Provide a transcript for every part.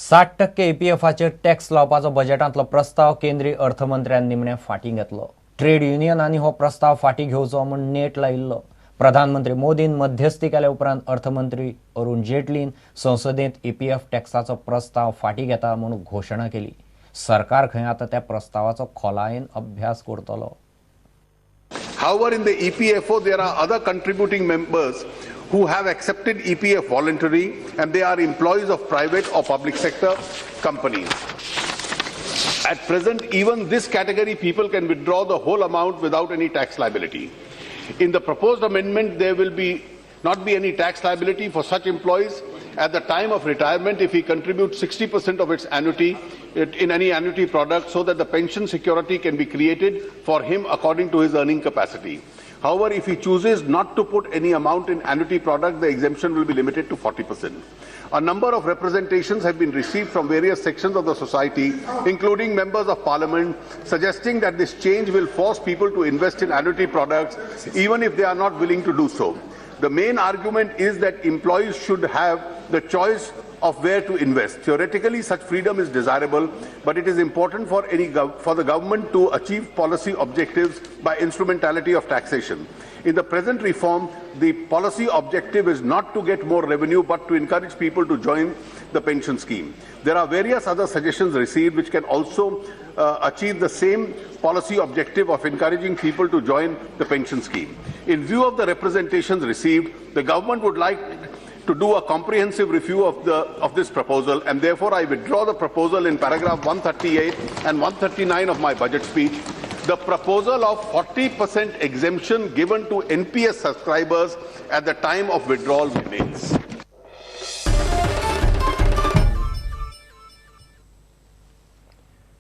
60% ईपीएफाचेर tax लावपाचो बजेटांतलो प्रस्ताव केंद्रीय अर्थमंत्र्यान निमणे फाटीं घेतलो. ट्रेड युनियनांनी हो प्रस्ताव फाटीं घेवचो म्हूण नेट लायिल्लो. प्रधानमंत्री मोदीन मध्यस्थी केल्या उपरांत अर्थमंत्री अरुण जेटलीन संसदेंत ईपीएफ टॅक्साचो प्रस्ताव फाटीं घेता म्हूण घोशणा केली. सरकार खंय आतां त्या प्रस्तावाचो खोलायेन अभ्यास करतलो. However, in the EPFO, there are other contributing members who have accepted EPF voluntary and they are employees of private or public sector companies. At present, even this category people can withdraw the whole amount without any tax liability. In the proposed amendment, there will be not be any tax liability for such employees at the time of retirement if he contributes 60% of its annuity in any annuity product, so that the pension security can be created for him according to his earning capacity. However, if he chooses not to put any amount in annuity product, the exemption will be limited to 40%. A number of representations have been received from various sections of the society, including members of parliament, suggesting that this change will force people to invest in annuity products even if they are not willing to do so. The main argument is that employees should have the choice of where to invest. Theoretically, such freedom is desirable, but it is important for the government to achieve policy objectives by instrumentality of taxation. In the present reform, the policy objective is not to get more revenue, but to encourage people to join the pension scheme. There are various other suggestions received which can also achieve the same policy objective of encouraging people to join the pension scheme. In view of the representations received, the government would like to do a comprehensive review of this proposal, and therefore I withdraw the proposal in paragraph 138 and 139 of my budget speech. The proposal of 40% exemption given to NPS subscribers at the time of withdrawal remains.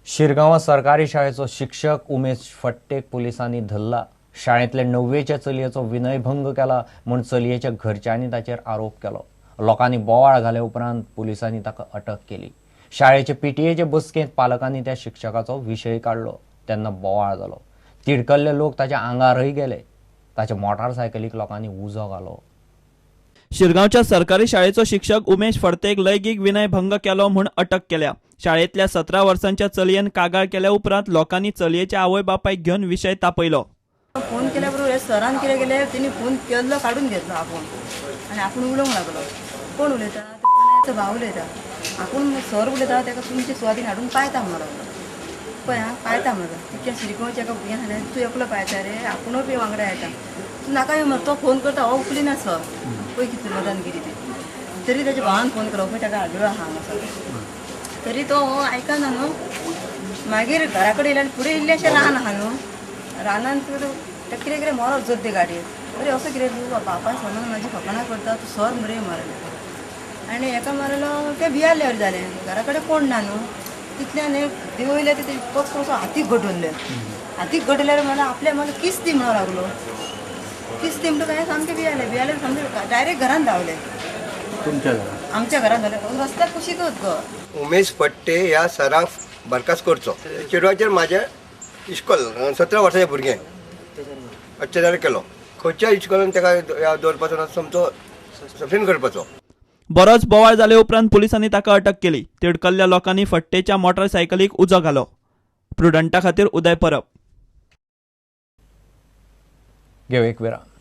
Shirgaon सरकारी शाळेचो शिक्षक उमेश फट्टेक पुलिसांनी धरला. शाळेंतले 9वेच्या चलयेचो विनयभंग केला म्हूण चलयेच्या घरच्यांनी ताचेर आरोप केलो. लोकांनी बोवाळ घाले उपरांत पुलिसांनी ताका अटक केली. शाळेचे पीटीएचे बसकेंत पालकांनी त्या शिक्षकाचो विशय काडलो तेन्ना बोवाळ जालो. तिडकल्ले लोक ताच्या आंगारय गेले. ताच्या मोटारसायकलीक लोकांनी उजो घालो. शिरगांवच्या सरकारी शाळेचो शिक्षक उमेश फडतेक लैंगीक विनयभंग केलो म्हूण अटक केल्या. शाळेंतल्या 17 वर्सांच्या चलयेन कागाळ केल्या उपरांत लोकांनी चलयेच्या आवय बापायक घेवन विशय तापयलो. फोन केल्या बरोबर सरान कितें केलें, तेणी फोन केल्लो काडून घेतलो आपूण आनी आपूण उलोवंक लागलो. कोण उलयता? प्रणयाचो भाव उलयता. आपूण सर उलयता ताका तुमचे सुवातीन हाडून पायता म्हणून लागलो. पळय आं, पायता म्हणून तितक्या शिरगांवच्या एका भुरग्यान सांगलें, तूं एकलो पायता रे, आपुणूय बी वांगडा येता, तूं नाका यो मरे. तो फोन करता, हो उखलिना सर. पळय कितली मदान कितें ती. तरी ताच्या भावान फोन केलो, पळय ताका हाडलो आहा हांगासर. तरी तो हो आयकना न्हू. मागीर घरा कडेन येयले आनी फुडें इल्लें अशें रान आहा न्हू, रानान ताका कितें कितें मरत जोत ते गाडयेर. अरे असो कितें तूं बापाय समज म्हाजी फकाणां करता, तूं सर मरे मरले. आनी हेका मारलो तें भियाल्यार जालें. घरा कडेन कोण ना न्हू. तितल्यान एक देंवयलें ते पक्क असो हातीक घटवल्ले. हातीक घटल्यार म्हणल्यार आपल्या मला किस दी म्हणून लागलो. किस दी म्हणटा काय सामकें भियाले. भियाले सामकें डायरेक्ट घरान धांवले. आमच्या घरान धांवले. रस्त्याक कुशीकच गो. उमेश फडते ह्या सराक बरखास्त करचो. चेडवाचेर म्हाजें इश्कोल 17 वर्साचें भुरगें अत्याचार केलो. खंयच्या इश्कोलान ताका दवरपाचो ना, समजो सफेन करपाचो. बरोच बोवाळ जाले उपरांत पुलिसांनी ताका अटक केली. तिडकल्ल्या लोकांनी फडतेच्या मोटारसायकलीक उजो घालो. प्रुडंटा खातीर उदय परब. घेव एक विराम.